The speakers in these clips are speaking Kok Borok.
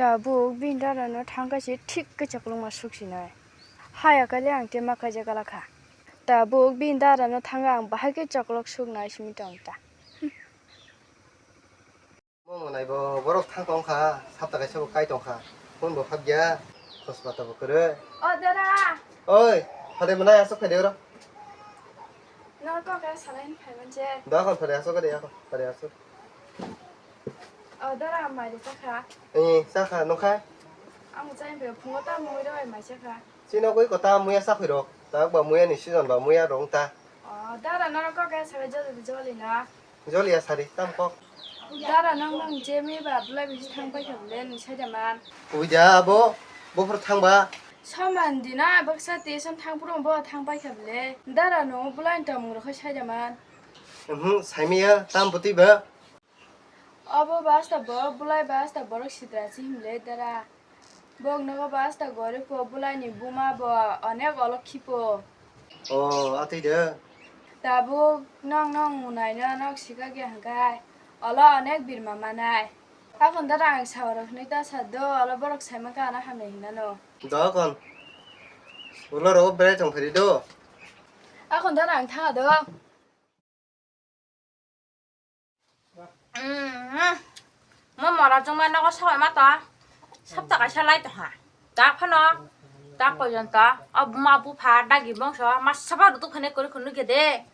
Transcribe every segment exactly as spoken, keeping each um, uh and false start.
Tabuk bini dara no thangkha se thik khe chaklokma suk sinai. Haya kale ang tema kaijak gala kha. Tabuk bini dara no thangkha ang bahai khe chaklok suk nai simi tong ta. Mo mwnai bo borok thang tong kha, sapta kaisa bo kai tong kha. Phone bo phap ya, khospa ta bo kwrwi. O dara. Oi, phade mwnai aswk phai de oro. Nor kok khe salai ni phai manje. Da kon phade aswk de, akon phade aswk. O dara, mai de chakha. Eh, chakha, nokha. Ang chai be phungo ta mui roi mai chakha. Chino koi kota muya sakhui rok. Tak ba muya ni season ba muya rong ta. O dara, nor kok khe salai jodi joli na. Joliya sari, tam kok. Dara, nang nang je me ba bulai bisi thang pai kha bole, nung sai da man. Kubui da abo, bophor thang ba. Saman dina baksa te san thang puro bo thang pai kha bole. Dara, no bulai ni tongmung rok khai sai da man. Mhm, saimiya, tam bwtwi ba. Obo basta bo, bulai basta borok sitra si himle dara. Bok nogo basta gorip po, bulai ni buma bo onek olok khipo. O, atwi de. Tabuk nong nong munai no nok sika ge hangkai. Olo onek birma manai. Akon dara ang sawarok hinui ta sa do, olo borok saima ka ana hamya hinano. Dokon. Ulo rogo berai tong phiri do. Akon dara ang tha do. Mm, mo mora chwngma nogo sabai ma to. Sapta kaisa lai tongkha. Da phano, da porjonto o buma bupha dagi bongso masa phano rwtwk phani kwrwi khwrwngwi khe de.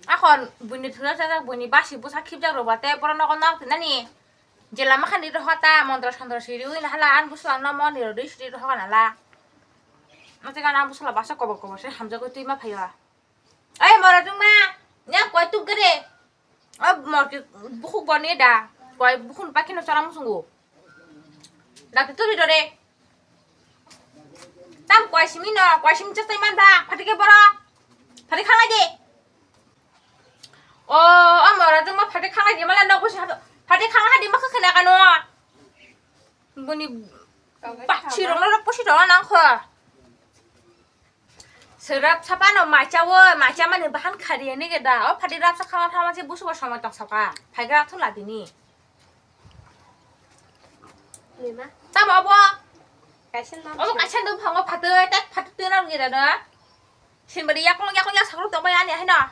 Akhon buini thwra chajak, buini basi bwsa khibjak rwba tei borok nogo nok thinani. Jela makhani rohor ta, mondro sondro siriwi nahala, ani bwsla no moni rw rwi siri rohor nala. Matwi gana bwsla basa kobor kobor se hamjagwi twi ma phaio. Ai mora chwngma, nya koi tuk gere. O morki bukhuk boni da. Koi bukhuk pakino chara musungo. Dakti turi dore. Tam koi simi no, koi simi chasai man ba. Phatike boro. Phatik khalai de. O, o mora chwngma phatik khalai de mala nok busi hato. Phatik khalai de makha khana kano. Boni bakchi rong no pusi rong nang kho. Sirap sapano maicha o, maicha mani bahan khari ani ge da. O phadi rap sa khama thama je busu ba samai tong saka. Phaigra thula dini. Nima. Tamo obo? Kaisa nam. Obo kaisa nung phango phatwi, tak phatwi twi nang ge da na. Sinbari yakung yakung yak sakru tong bai ani hai na.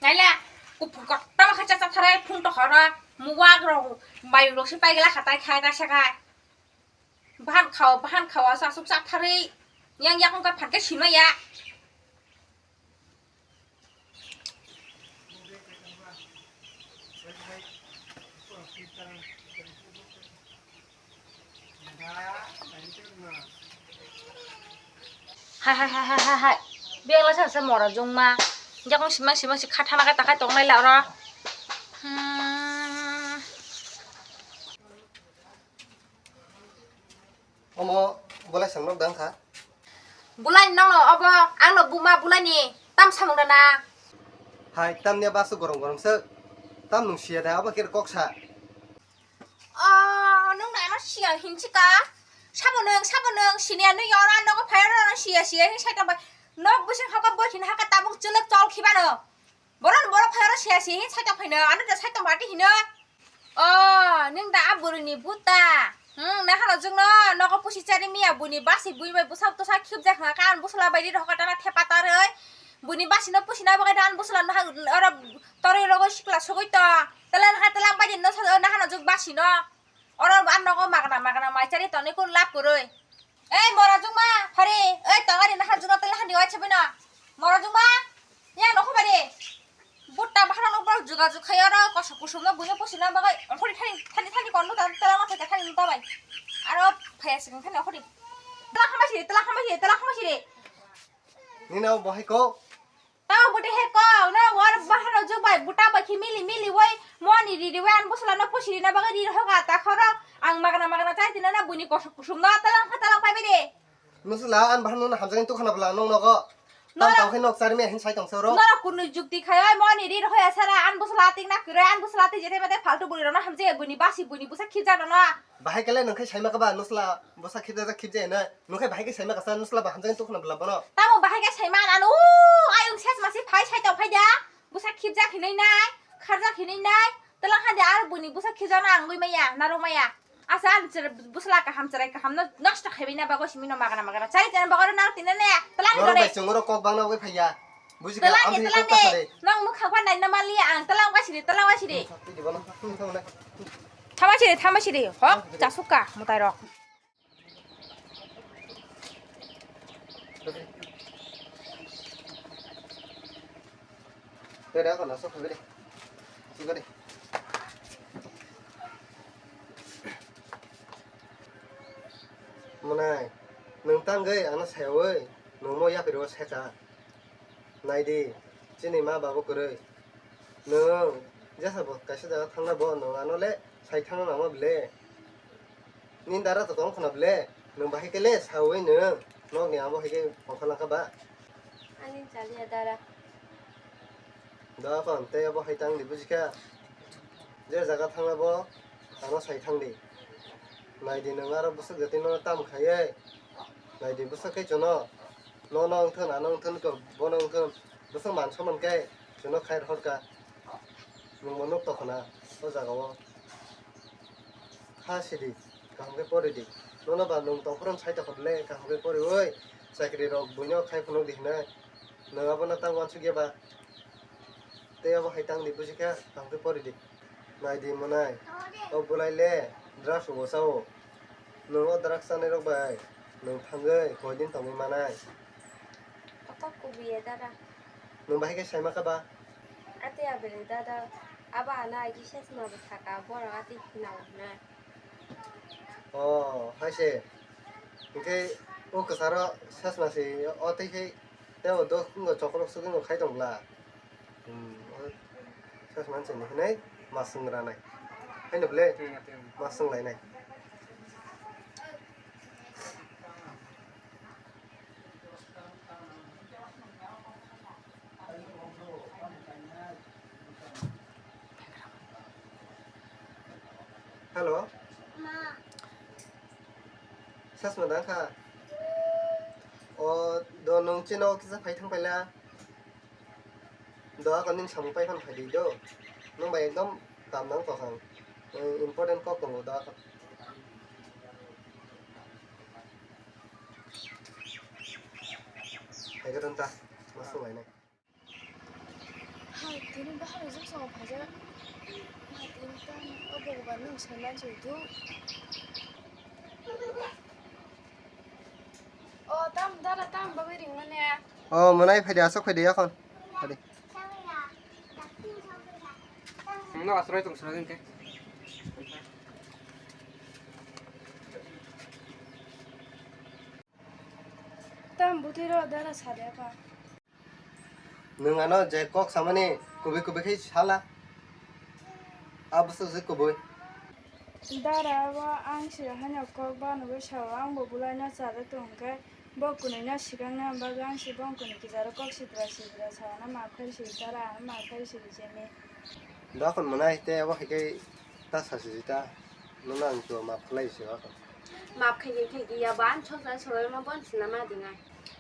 Naila, kupur kotor khe cha cha tharai phung to khoro, muwak rok, mayung rok se paigla khatai khai ta se khai. Bahan khao, bahan khao, asa asuk cha tharai, yang yakung ka phan ke sima ya. Hai, hai, hai, hai, hai, hai. Bengla sa, sa mora jongma. Jakong simang, simang si khathana khe takhai tongnai la oro. Hmm. Omo bolai sang nok dang kha. Bulai nokno obo, angno buma bulai ni tam samung rana. Hai, tamni basu gorong gorong se. Tam nung siya da, obo khe kok sa. Oh, nung na ano siya hinchika. Sabo nung, sabo nung, sini ano yora nogo phayaro no siya siya hin sai tong bai. Nok busing haka boi hin haka tabuk chuluk chol khibano. Boron borok phayaro siya siya hin sai tong phaino, ano da sai tong bati hino. Oh, nung da a bwrwi ni buta. Hmm, na hano jung no nogo pusi chari miya buni basi bui bai busa to sa khibjak ha kan busla bai ri roka tana thepa taroi. Buni basi no pusi na bagai dan busla na oro toroi rogo sikla sogoi to. Tala na tala bai din no sa na hano jung basi no. Oro an nogo magna magna mai chari toni kun lap kurui. Ei mora jungma, phari, ei tongari nahar juna tele hani wai chabina. Mora jungma, ya nokho bari. Butta bahana no bal juga jukhayo ro, koso kusum no bunya pusi na bagai. Okhori thani, thani, thani kon no tan tela ma thani no tabai. Aro phaya sing thani okhori. Tela khama siri, tela khama siri, tela khama siri. Nina bo hai ko. Tamo bwtwi he kok, no war bahano jwk bai, buta bai khe mili mili wai, moni riri wai, an bwsla no pusi rina bagwi ri rohok a, ta khoro ang magna magna chai tina na buini kosok kusum no talang kha talang pai bede. Nusla an bahano no hamjagni tukha na bwla nong nogo. Tam tang khe nok chari me hin sai tong soro. Noro kunui jukti khai oi, moni ri rohok ya sara, an bwsla tik na kwrwi, an bwsla tik jete mate faltu bwrwi rok no hamjag ya buini basi buini bwsa khibjak rok no. Bahai kele nung khai saima kaba nusla bwsa khibjak khibjak na. Nung khai bahai khe saima kasa nusla ba hamjagni tukha na bwla bono. Tamo bahai khe saima ano, ayung ses masi phai sai tong phai da. Bwsa khibjak hinui nai, kharjak hinui nai. Tala hadi ar buni busa khijana angwi maya, naro maya. Asa an chir-, busla kaham cherai kaham no nosto khaibai na bago simi no magana magana. Chari tene bago naro tine ne, tala ni Norok dore. Bai chungo rok kok bangna bai phaiya. Buji ka Tala ni, amri tala kok ni. Tasare. Nang mukha gwa nai na mali ang, tala wa siri, tala wa siri. Thama siri, thama siri. Hok, chasuka, mutai rok. Dede, ako na sok de. Sok de. Mwnai, nwng tangwi ano sayawi, nwng mo yapri o seka. Naidi, chini ma babu kwrwi. Nwng jesa bo kaisa jaga thangna bo nwng ano le sai thangna nangma bile. Nini dara to tong khna bile. Nwng bahai khe le sawi nwng. Nokni abo hai khe ongkha langkha ba. Ani chaliya dara. Da kon tei abo hai tang di bujikha. Je jaga thangna bo ano sai thang di. Naidi nwng aro bwswk jatwi no tam khaiwi. Naidi bwswk khe chwngno. Nono wngthun, ano wngthun, bono wngthun, bwswk man soman khe chwngno khai rohorkha. Nwngbo nuk tongkhna o jagao. Kha sidi, kaham khe poridi. Nono ba nwng tongphuru sai tongkha bwle, kaham khe poriwi chakri rok buino khai phunukdi hinwi. Nwng abono tang uansukya ba? Tei abo hai tangdi bujikha, kaham khe poridi. Naidi mwnai, o bwlai le drugs bo chao. Nwng o drugs chanai rok bai nwng thangwi koi din tongwi manai? Kotor kubuya dada. Nwng bahai khe sai ma kha ba? Ate abele dada, abo ano agi sesma bo thaka, borok ate khina hwnwi. O, hai se. Hinkhe o kwcharo sesma se o tei khe tei o do wngkha chokolok sugwi bo khai tong bwla. Hmm, o sesma se hinwi ma swng ranai. Haino bwle? Hmm, ate. Ma swng lainai. Hello. Ma. Sasma dang kha? O, do nwng chini o kisa phai thang paila. Do ako nini samung pai phano phai di do. Nwng bai ekdom kam nang tong kha. Nwng important kok tongo do ako. Phai khe ta, ma swng lainai. Hai, tini bahai rok jok songo phaijak. Ma, tini tam, o Bhagwan, nwng sai mansuitu. O, tam, dara, tam, bagwi ringmani. O, mwnai, phaidi, aswk phaidi, yakhon. Phaidi. No, aswk tong, swrang khe. Tam, bwtwi rw, dara, sade, apa. Nwng ano je kok samani kubui kubui khe sala. A bwswk se kubui. Dara bo ang se haino kok banogwi sao, ang bo bwlaino chada tong khe bo kwnwi no swkang na bagwi ang se bongkoni kisa ro kok sitra sitra sao, ano maphai se dara, ano maphai se jeni. Dokhon mwnai tei abo hai khe ta sasi ta, nono ang chuwa maaf khlai se o. Maaf khaidi khaidi ya ba, ang choksa soroima bon sinama dinga.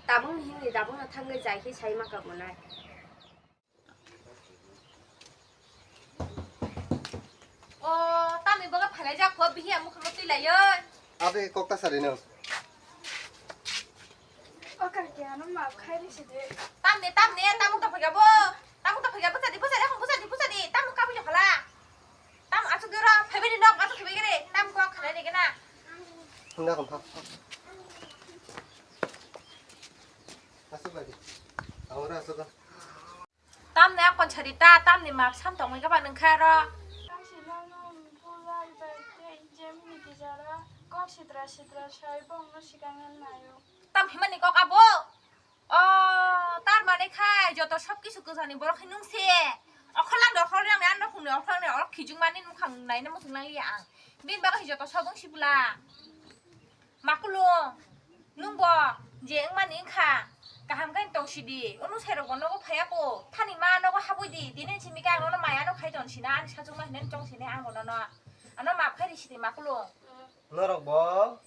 Tabung hini tabung na thangwi jai khe sai ma ka mwnai. O, tamni boga phalai jak kho, bihi amu khamo twi lai oi. Abe kok ta sari no. O kaki ano maaf khai ri sidi. Tamni, tamni, tamuk ta phaiga bo. Tamuk ta phaiga, bwsadi, bwsadi, akhon bwsadi, bwsadi, tamuk kabui jokhala. Tam asuk doro, phaibai di nok, asuk phaibai gere, tam kok khalai ni gena. Hunda kon phak. Asuk bai di. Awra asuk. Tamni akon sari ta, tamni map sam tongwi gaba nung kha ro. Ang si nang nang bulai bai tei jemni kijara kok sitra sitra sai bong no sikang nayo. Tam himani kok abo? O, tar mane khai joto sob kisu kwchani borok khai nung se. Okhorlang de okhorlang ni, ano khungni okhorlang ni, orok khijung mani nukhang naina muchung lang liya ang. Bini bagwi joto sob wng si bwla. Makulung, nung bo je wngmani wngkha, kaham khe tong sidi, unu sairok bo nogo phaiya ko, thani ma nogo habwi di, tini simi khe ang nono maya no khai ton sina, ani sachukma hinani chong sini ang bo nono, ano maaf khai ri sidi Makulung. Norok bo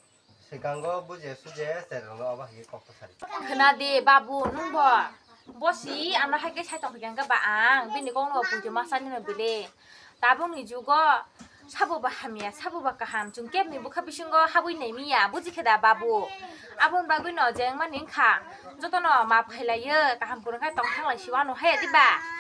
sikango buje suje sairok no obo hai khe kok to sari. Khna di babu, nung bo, bo si ano hai khe sai tong kha ba ang, bini kok no bo pujo ma sani no bile. Tabukni jugo sabo ba hamya, sabo ba kaham, chwng kebni bwkha bisingo habwi naimiya, buji khe da babu? Aboni bagwino je wngmani wngkha, jotono map khailaiyo, kaham kwrwng khe tong thanglai siwano, haya diba?